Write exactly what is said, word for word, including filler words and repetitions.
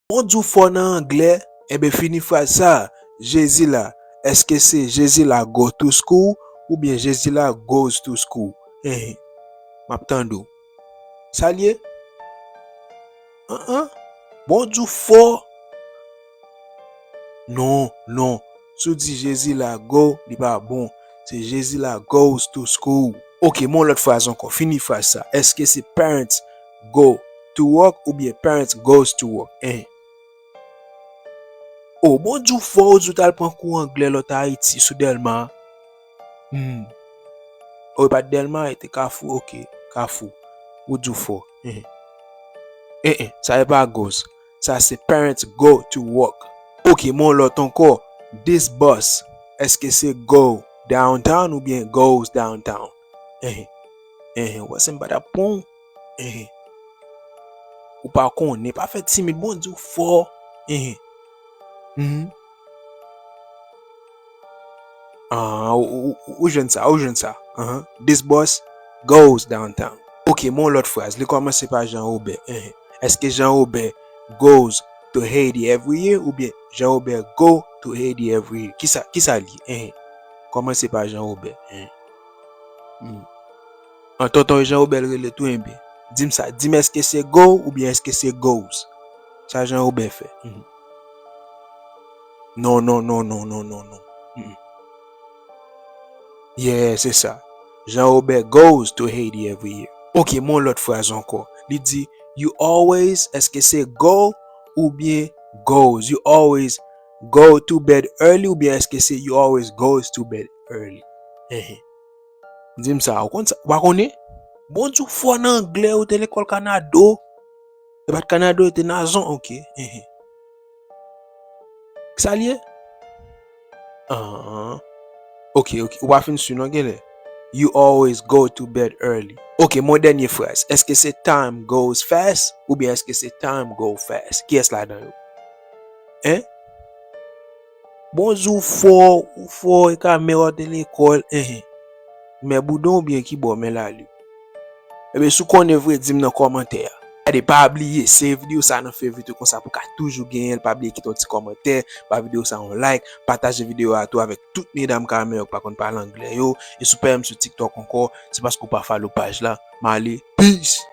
Bon di w fò nan anglè, enben fini fraz sa a. Jezi la, èske se Jezi la go to school oubyen Jezi la goes to school? Enhen. M ap tande w. Sa l ye? An an. Bon di w fò. Non, non. Si w di Jezi la go, li pa bon. Se Jezi la goes to school. Ok, men yon lòt fraz ankò. Fini fraz sa. Èske se parents go to work oubyen parents goes to work? Enhen. O, bon di w fò, ou di w t al pran kou anglè lòt Ayiti sou Dèlma. Hmm. O, e pa t Dèlma, e te Kafou, ok, Kafou. Ou di w fò. Enhen. Enhen, sa e pa goes. Sa se parents go to work. Ok, men yon lòt ankò. This bus, èske se go downtown oubyen goes downtown? Enhen. Enhen, ou panse m pa t ap pran w? Enhen. Ou pa konnen, pa fè timid, bon di w fò. Enhen. Mhm. Ah, ou, ou, ou, ou jwenn sa, ou jwenn sa. Ahan. This bus goes downtown. Ok, men yon lòt fraz. Li kòmanse pa Jean Robert. Enhen. Èske Jean Robert goes to Haiti every year oubyen Jean Robert go to Haiti every year? Kisa, kisa l ye? Enhen. Kòmanse pa Jean Robert. Enhen. Hmm. An, tonton Jean Robert rele tou, enben. Di m sa, di m èske se go oubyen èske se goes? Sa Jean Robert fè. Mhm. Non, non, non, non, non, non, non. Mm-mm. Yeah, se sa. Jean Robert goes to Haiti every year. Ok, men yon lòt fraz ankò. Li di, you always, èske se go oubyen goes? You always go to bed early oubyen èske se you always goes to bed early? Enhen. Di m sa, ou konn sa, ou pa konnen? Bon di w fò nan anglè, ou te lekòl Kanado. E pa t Kanado, e te Nazon, ok. Enhen. Sa l ye? Ah. Ok, ok. Ou pa fin si non genlè. You always go to bed early. Ok, men yon dènye fraz. Èske se time goes fast oubyen èske se time go fast? Kiyès ladan yo? Hein? Bon di w fò, ou fò, e ka mè w te lekòl, enhen. Mè boudon oubyen ki bò, mè lali? Ebyen, si w konnen vre, di m nan kòmantè a. Gade, pa bliye, save videyo sa nan favorite ou konsa pou w ka toujou genyen l. Pa bliye kite yon ti kòmantè, ba videyo sa yon like, pataje videyo a tou avèk tout medam kamè yo ki pa konn pale anglè yo. E si w pa menm sou TikTok ankò, se paske w pa follow paj la. M ale, peace!